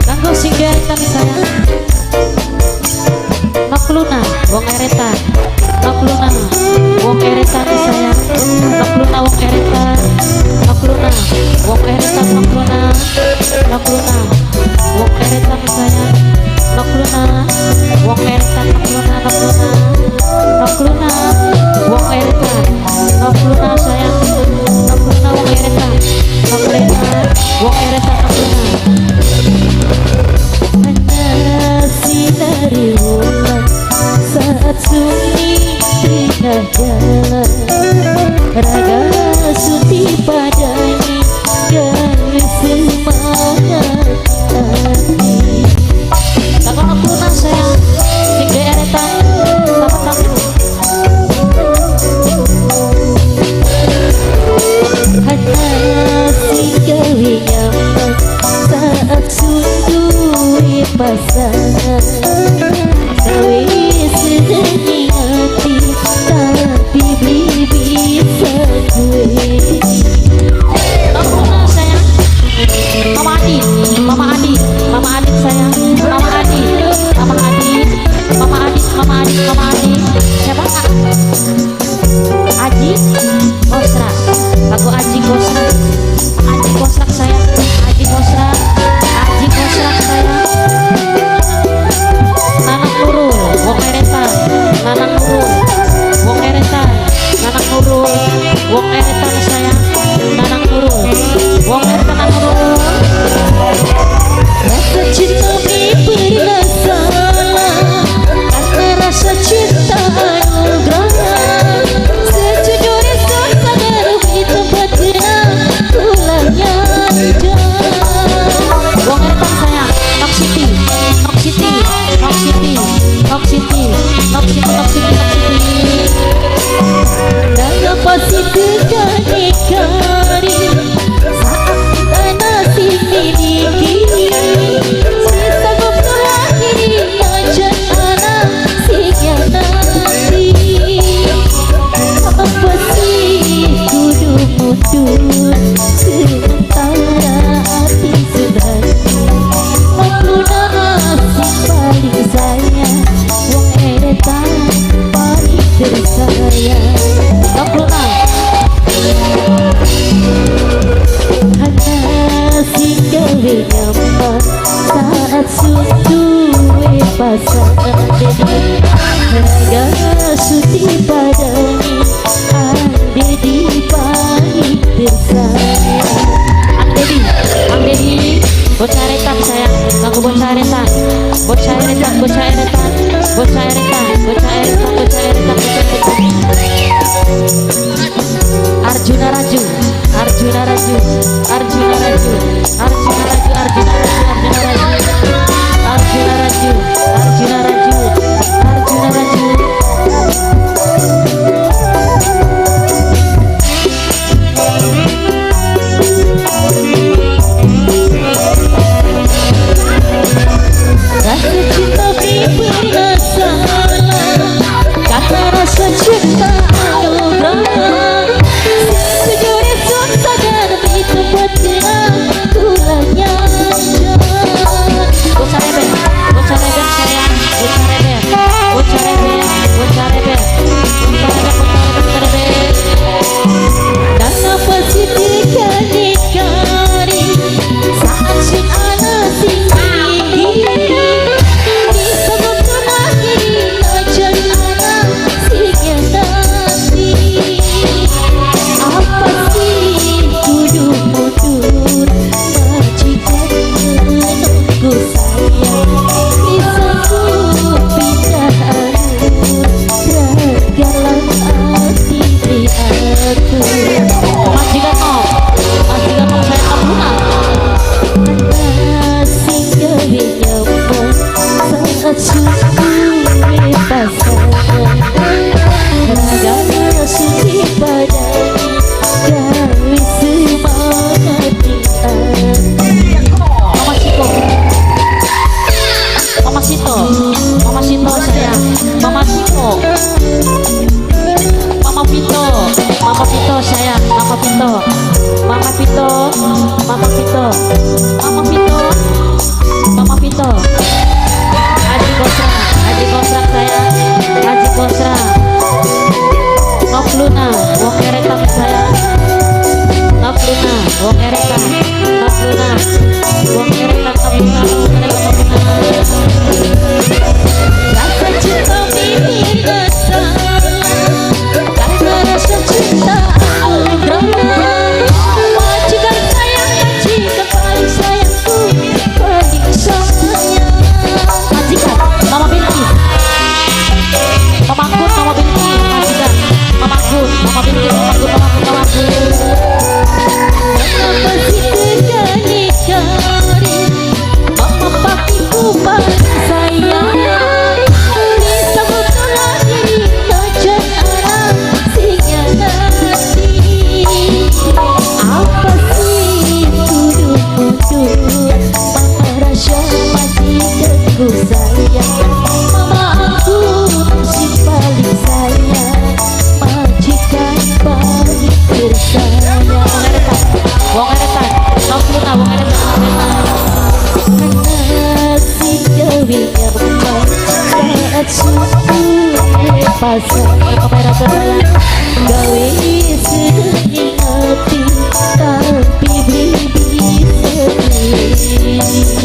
Kanggo sing eretan sayang. Nok Luna wong eretan. Nok Luna wong eretan sayang. Nok Luna wong eretan. Nok Luna wong eretan. Nok Luna. Nok Luna wong eretan sayang. Nok Luna wong eretan. Nok Luna. Nok Luna. Nok Luna wong eretan. Nok Luna sayang. Nok Luna wong eretan. Nok Luna wong eretan. Nok Luna. Hanya sinari bulan saat sunyi tengah jalan, raga suti padani gawe semangat hati. Kanggo Nok Luna sayang. Sing eretan sama-sama. Hanya sing gawe nyaman saat sunduwe pasangan, gawe seneng hati tapi beli bisa duwe. Nok Luna sayang. Mama Adi, Mama Adi, Mama Adi sayang. Mama Adi, Mama Adi, Mama Adi, Mama Adi, Mama Adi. Siapa? Aji Kosra. Lagu Aji Kosra. Aji Kosrak sayang. Aji Kosra. Aji Kosrak sayang. Nanang Nurul, wong eretan. Nanang Nurul, wong eretan. Nanang Nurul, wong eretan sayang. Nanang Nurul, wong eretan Nanang Nurul. Rasa cinta beli pernah salah, karena rasa cinta anugerah. Sejujurnya sadar di tempat kena tulangnya Wong eretan sayang. Nok Siti, Nok Siti, Nok Siti, Nok Siti, Nok Siti, Nok Siti, Nok Siti. Dan apa sih kekani saat nasi miliki sisa ini aja anak sing nanti. Apa sih kudu mundur sementara hati sudah Nok Luna asing paling sayang, wong eretan paling tersayang. Nok Luna. Hanya sing gawe nyaman saat sunduwe pasangan, raga suti padani ande di paling tersayang. Ang Dedi, Ang Dedi, bocah eretan sayang, kanggo bocah eretan, bocah eretan, bocah eretan, bocah eretan, bocah eretan, bocah eretan, bocah eretan. Arjuna Raju, Arjuna Raju, Arjuna Raju, Arjuna Raju, Arjuna Raju, Arjuna Raju, Arjuna Raju, Arjuna Raju, Arjuna Raju. Rasa cinta beri pernah salah, karena rasa cinta anugerah. Sejujurnya sun sadar di tempat kena tulangnya. Bocah rebel, bocah rebel sayang, bocah rebel, bocah rebel, bocah rebel, bocah rebel, bocah rebel, bocah rebel. Dan apa sih dikani saat sing ana sing tinggi bisa ini aja ana sing nanti. Apa sih kudu mundur majikan menunggu sayang, bisa ku pindah alur ragalan hati di aku. Majikan no, majikan no saya Nok Luna. Hanya sing gawe nyaman saat sunduwe pasangan, raga suci padani gawe semangat di hati. Mama Sito, Mama Sito, Mama Sito sayang, Mama Sito, Mama Vito, Mama Vito sayang, Mama Vito, Mama Vito, Racune pasang. Mama Rasa sayang. Gawe seneng ati, tapi beli sedih.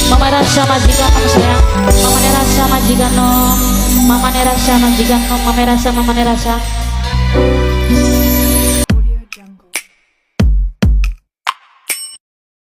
Mama Rasa majikan no sayang. Mama Rasa majikan no. Mama Rasa majikan no. Mama Rasa, Mama Rasa.